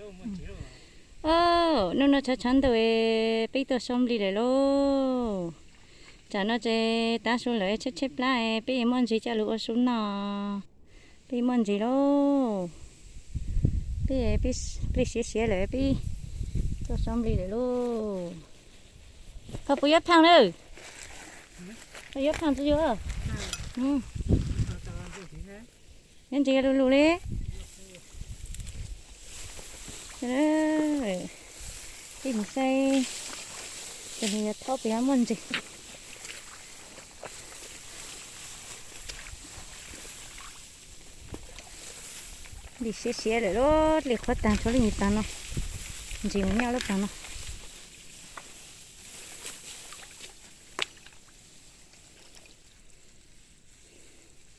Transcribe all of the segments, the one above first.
Hnub no tshav tshav ntuj, peb tuaj sau nplig lawm lauj. Tsam no ces tav su lawm, tshaib tshaib plab, peb muaj ntsis coj lug ua su noj. Peb muaj ntsis lauj. Peb, peb siav siav lawm, peb tuaj sau nplig lawm lauj. Koj puas yuav phaaj lawm? Koj yuav phaaj tsi yuav? Yuav ntsis lug lug li. Peb mus saib, tus nws yog thaub puas yuav muaj ntsis. Li siav siav lawm lauj, li qhuav taag tshuav leej nyuag taag no, ntsis mus nyob lub taag no.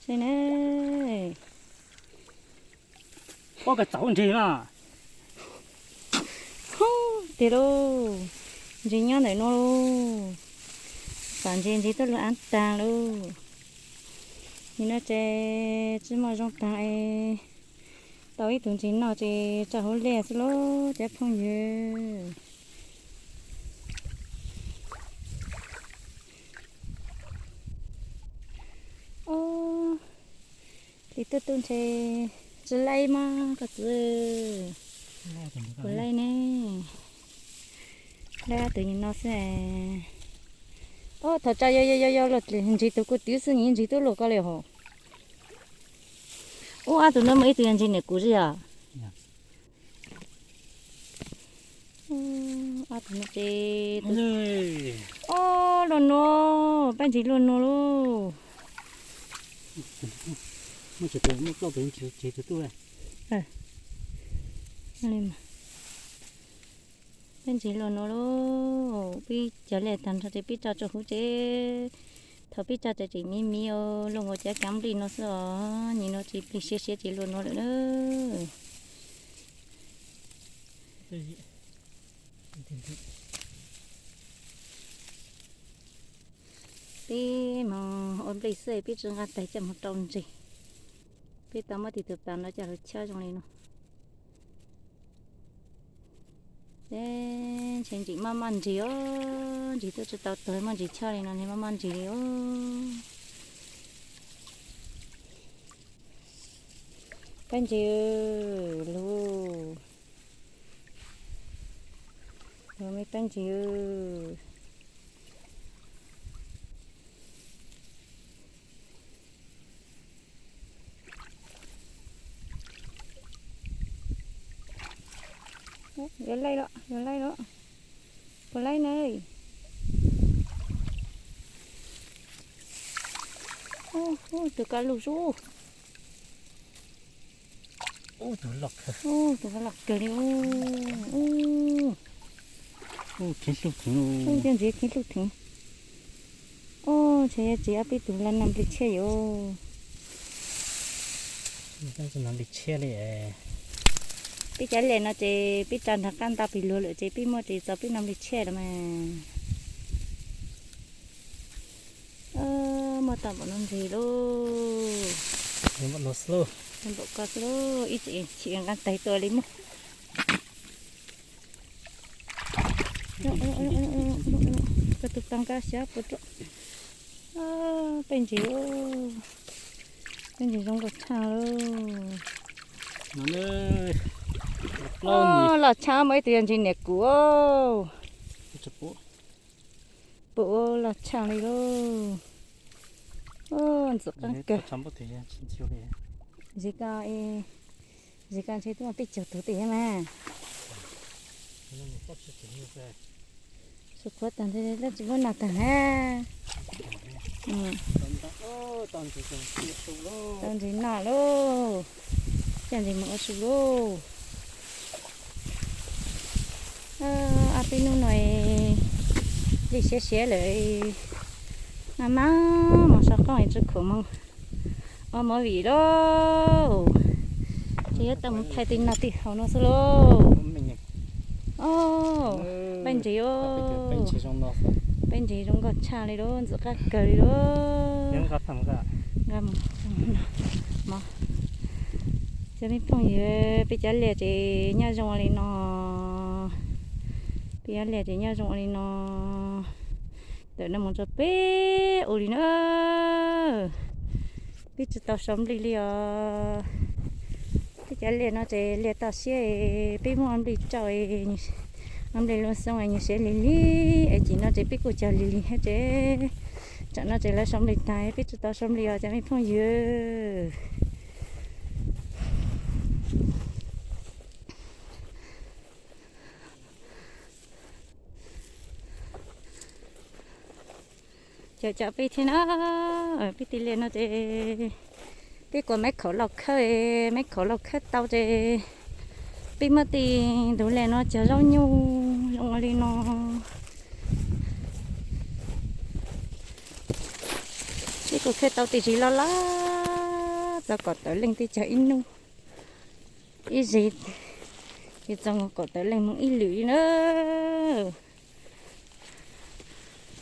Saib na. Ua koj txaus ntsis mas. Tiag lauj, ntsis nyob ntawm no lauj. Xam ntsis, ntsis tuaj lug av taag lauj. Nim no ces tsi muaj zoo taag es tau ib tug ntsis noj ces tso hauv liaj xwb lauj cov phooj ywg. Ob, tus tub tub ntshe tsi laib mog koj txiv. Puas laib ne? Laib tus nim no xwb. Ob, thaum tso yog yog yog luaj ntsis tus kuj twv xwb, nim ntsis twb luaj koj li hos. Ub, ob tug no muaj ib tug yog ntsis niam kuv xwb yog. Ob tug no ces, ob, luaj nuav, peb ntsis luaj nuav lauj. Peb ntsis luaj nuav lauj, peb cov liaj taag nrho ces peb tso tsua huv ces, thaum peb tso ces tseem miv miv luaj nkaus cov kaav nplej no xwb os, nim no ces plig siav siav ces luaj nuav lawm na. Peb moog ua nplej xwb peb tsi nqaa taig coj moog rau ntses. Peb tau muab tus pas no coj lug chab zoo li no. Ces ntshe ntsim maj maj ntsis os, ntsis tuaj tsi tau tog maj ntsis choj li no ntshe maj maj ntsis li os. Peb ntsis lug, lug me peb ntsis. Yuav laij los, yuav laij los. Puas laij na? Ub, tus kaj lug sub. Ub, tus loj kawg li. Ub, ub, ntsis khiav lug theev. Ub, ntshe yuav tsis ob peb tug laj naj nplij tshiab yuav. Nplij tshiab li. Peb cov liaj no ces peb tso nrog qab ntau pes luag lawm ces peb muaj tsis txaus peb naj nplij tshiab los mas. Muaj tau npaum no ntsis lauj. Npaum ko xwb lauj, ib txwm chim nqaa taig tua li muaj. Koj tus tau nqaa xyov puas ruam. Peb ntsis, peb ntsis zoo nkauj tshaj lauj. Loj tshaj, muaj ib tug yog ntsis niam kuv. Puas ua loj tshaj li lauj. Ntxim qab kawg. Zis ko, zis ko ntshe twb muaj peb caug tug tej thiab mas. Su qhuav tag nrho lawm tsis muab noj tag na. Tau ntsis noj lauj, coj ntsis mus ua su lauj. Ob peb hnub no plig siav siav lawm, maj mam mus sau qoob tsi khoom mus ua movie lauj. Ces yuav tau mus thaij tej noj tej haus no xwb lauj. Peb ntsis, peb ntsis zoo nkauj tshaj li lauj, ntxim qab kawg li lauj. Nqa mus, nqa mus, nqa mus. Cov me phooj ywg, peb cov liaj ces nyob zoo li no. Peb cov liaj ces nyob zoo li no. Ntawm no mus rau peb ua li na. Peb tsis tau sau nplij li os. Peb cov liaj no ces liaj toj siab, peb muab nplij rau, nplij loo xoo nws siav lig lig es cim no ces peb kuj cog lig lig thiab ces tsam no ces lawv sau nplij tag, peb tsis tau sau nplij os cov me phooj ywg. Cov cov peb thiab na, peb tej liaj no ces peb kuas maiv khaum lauj khawb, maiv khaum lauj khawb tau ces peb muab tej ntug liaj no cog zaub nyuj zoo li no. Peb kuj khawb tau tej zis loj loj, txog kaum tawm leej, tej cog ib hnub ib zis, ces txog kaum tawm leej mus ib lwm li na.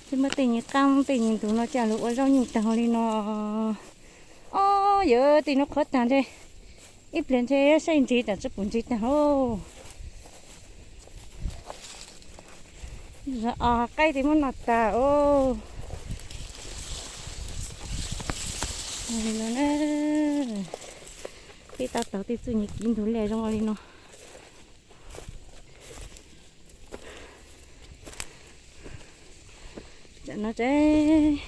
Peb muab tej nyuag qab tej nyuag ntug no coj los ua zaub nyuj tag li no. Ob, yog tej hnub qhuav tag ntshe ib pliag ntshe saib ntsis tam tsi pum ntsis tag os. Zov os, qaib tej muab noj tag os. Peb tau taug tej txuj nyuag kiv ntug liaj zoo li no. Tam no ces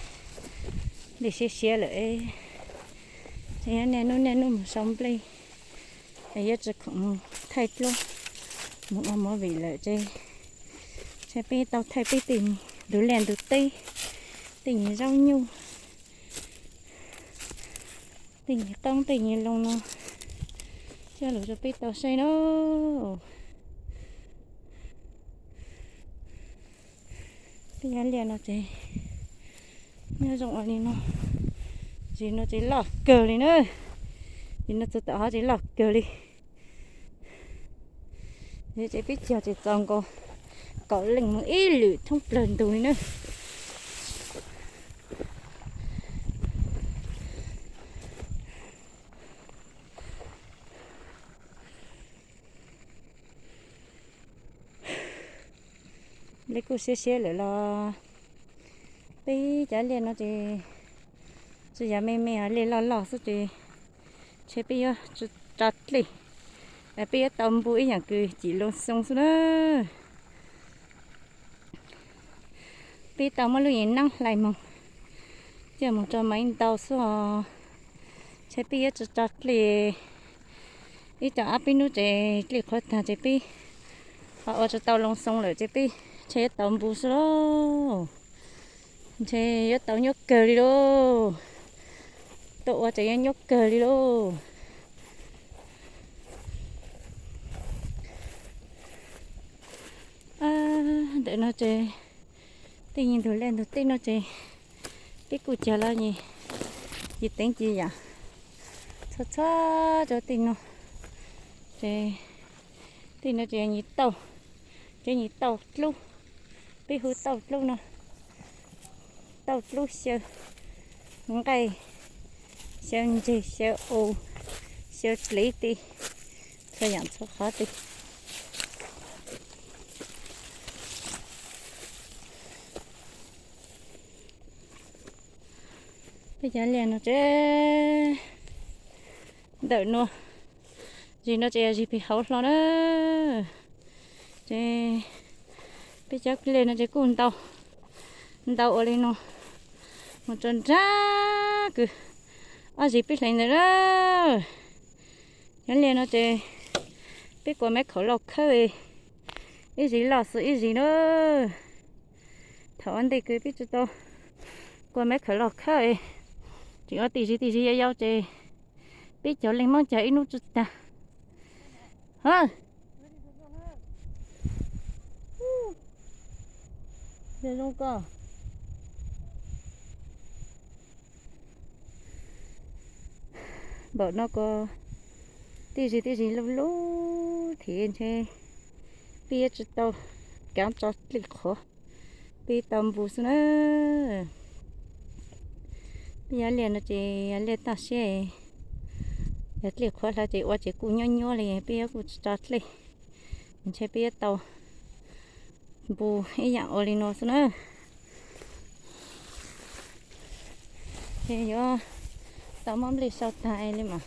nplej siav siav lawm, ces yuav niaj hnub niaj hnub mus sau nplej, es yuav tsis khoom mus thaij duab mus ua movie lawm ces ntshe peb tau thaij peb tej ntug liaj ntug teb, tej nyuag zaub nyuj, tej nyuag qoob tej nyuag loo no coj los rau peb tau saib na. Peb cov liaj no ces nyob zoo ua li no, zis no ces loj kawg li na, zis no txog tom hov ces loj kawg li. Ces peb cog ces txaus nkaus kaum leej mus ib lwm thoob plawg ntug li na. Nplej kuj siab siab lawm los peb cov liaj no ces tsis yog me me, liaj loj loj xwb ces ntshe peb yuav tsis tso dlej, peb yuav tau npu ib yam kws cim loo xoo xwb na. Peb tau muab lub yim neeb hlais moog coj moog tso maiv ntau xwb os. Ntshe peb yuav tsis tso dlej, ib tsoom ob peb hnub ces dlej qhuav tag ces peb ho ua tsis tau loo xoo lawm ces peb ntshe yuav tau npu xwb lauj. Ntshe yuav tau nyuaj kawg li lauj. Tuaj ua ces yuav nyuaj kawg li lauj. Ntawm no ces tej nyuag ntug liaj ntug teb no ces peb kuj cog los nyuag ci teev ci yam txhua txhua rau tej no. Ces tej no ces nyuag tauj, ces nyuag tauj dlub, peb hu tauj dlub no, tauj dlub xyaw nqaij, xyaw ntseg, xyaw aus, xyaw dlev tej, txhua yam txhua qhov tej. Peb cov liaj no ces ntawm no, zis no ces yog zis pem hauv hlo na. Ces peb cov liaj no ces kuj ntau, ntau ua li no mus rau nrab kws ob zis peb hlais ntawd na. Cov liaj no ces peb kuas maiv khaum lauj khawb, ib zis loj xwb ib zis na. Thaum ua ntej kws peb tsis tau kuas maiv khaum lauj khawb, tseem ua tim zis tim zis yau yau ces peb cov leej Hmoob cog ib hnub tsis tag. Npaum no kuj tib zis tib zis lub lub thiab ntshe peb yuav tsis tau kaav tso dlej qhuav, peb tau npu xwb na. Peb cov liaj no ces yog liaj toj siab, Yog dlej qhuav hlawv ces ua ces kuj nyuab nyuab li, peb yuav kuj tsis tso dlej, ntshe peb yuav tau npu ib yam ua li no xwb na. Ces yuav tau muab nplej sau tag li mas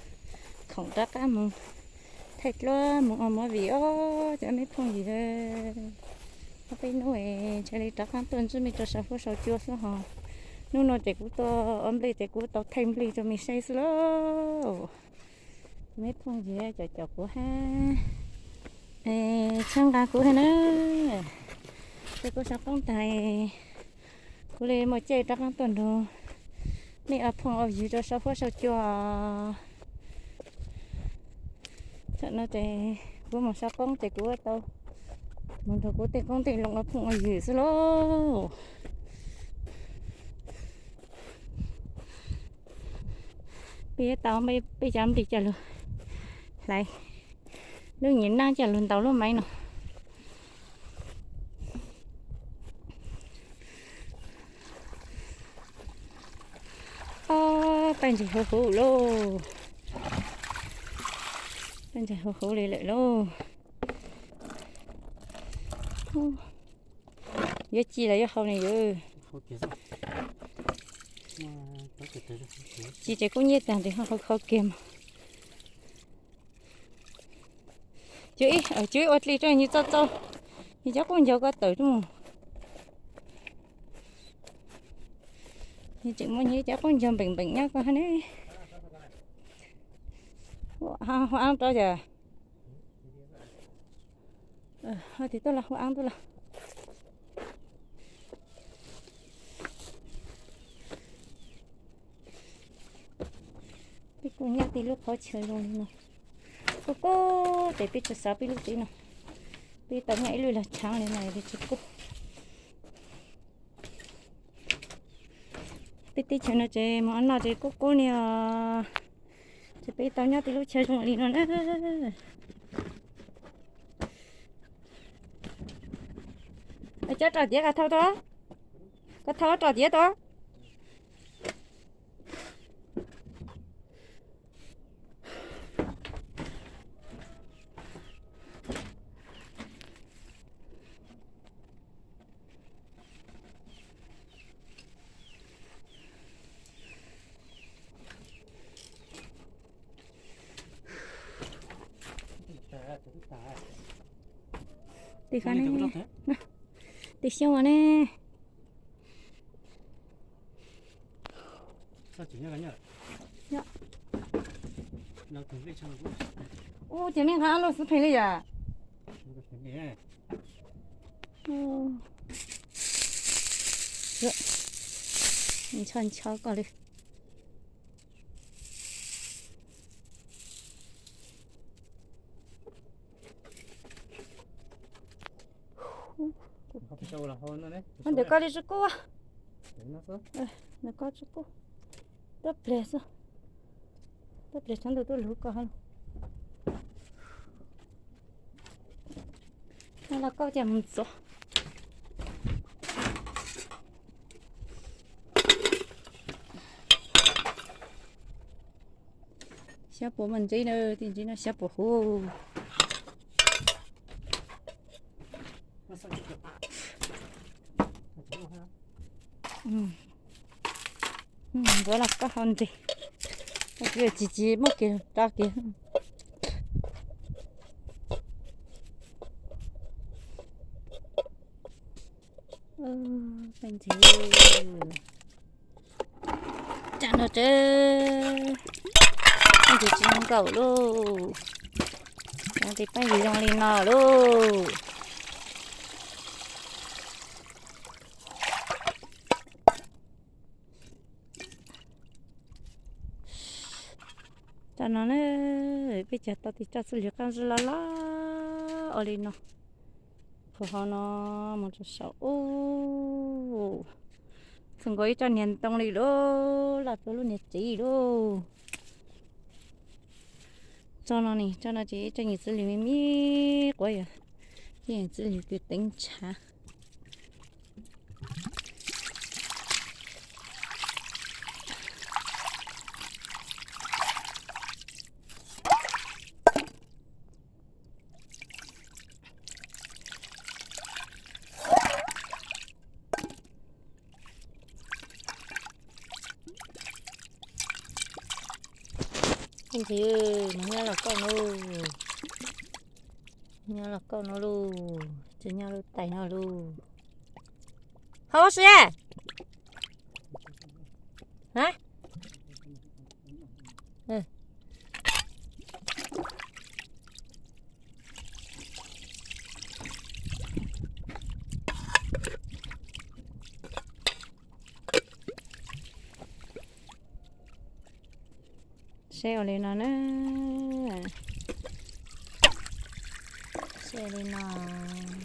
khoom rov qab mus thaij duab mus ua movie os cov me phooj ywg. Ob peb hnub ntshe li rov qab tuaj ntsib mej rau saum huab saum cua xwb hos. Hnub no ces kuv tuaj ua nplej ces kuv tau thaij nplej rau mej saib xwb lauj. Me phooj ywg caum caum kuv hab, txhawb nqa kuv hab na. Ces kuv sau qoob tag, kuv li muaj caij rov qab tuaj nrug mej ua phooj ua ywg rau saum huab saum cua. Thaum no ces kuv mus sau qoob ces kuv tau mus nrug kuv tej qoob tej loo ua phooj ua ywg xwb lauj. Peb yuav tau peb cov nplej coj lug hlais lub nyuam nab coj lug ntaus lub maiv no. Ob, paj ntseg huv huv lauj. Paj ntseg huv huv li lawm lauj. Yuav ci los yuav hau ne yawg. Ci ces kuj nyiab tag tes ho hau kiag mas. Cuj ib, cuj ib ua dli rau nws txaus txaus, nws cov quj ncaug ko tawm rau mus. Nws tseem muaj nws cov quj ncaug npeem npeem nyob ko hab ne. Hu ab rau cas. Ho tis tuaj los, hu ab tuaj los. Peb kuj nyob tej lub qhov chaw zoo li no, kub kub tes peb tsis xav peb lub tsev no. Peb tau nyob ib lub lag tshaav li no li tsis kub. Peb teb chaws no ces mus ua noj ces kub kub li os. Ces peb tau nyob tej lub chaw zoo li no na. Cov roj tiav koj thau tau, koj thau roj tiav tau. Tis xyoo ne. Ub, ces nej nqa lub xub pheej li yam. Ncho ncho koj li. Ntawm koj li tsis kub. Ntawm koj tsis kub. Tuab pliag xwb. Tuab pliag tshav ntuj tuaj luv koj. Los koj cas mus txog. Xyab puas mas ntsev na, tej ntsev no xyab puas huv. Ntxuav los koj ho nteg, koj tsis tsis muab kiag rau kiag. Peb ntsev, tsam no tsev, peb ntsev tsis zoo nkaus lauj. Tes peb ntsev zoo li no lauj. Tam no na, peb cog tau tis roj txwj lwg qab zib loj loj ua li no. Qhov hauv no mus rau saum ub, txog nkaus ib tsob niag ntoo li lauj, loj dua lub niag tsev lauj. Tsob no ne, tsob no ces ib tsob niag txwj lwg me me quav yom, ib niag txwj lwg kws teev ntshav. Ntxim, nws nyob los kauj no, nyob los kauj no lauj, tsis nyob lub tais no lauj. Hau si. Seb ua li no na. Seb ua li no.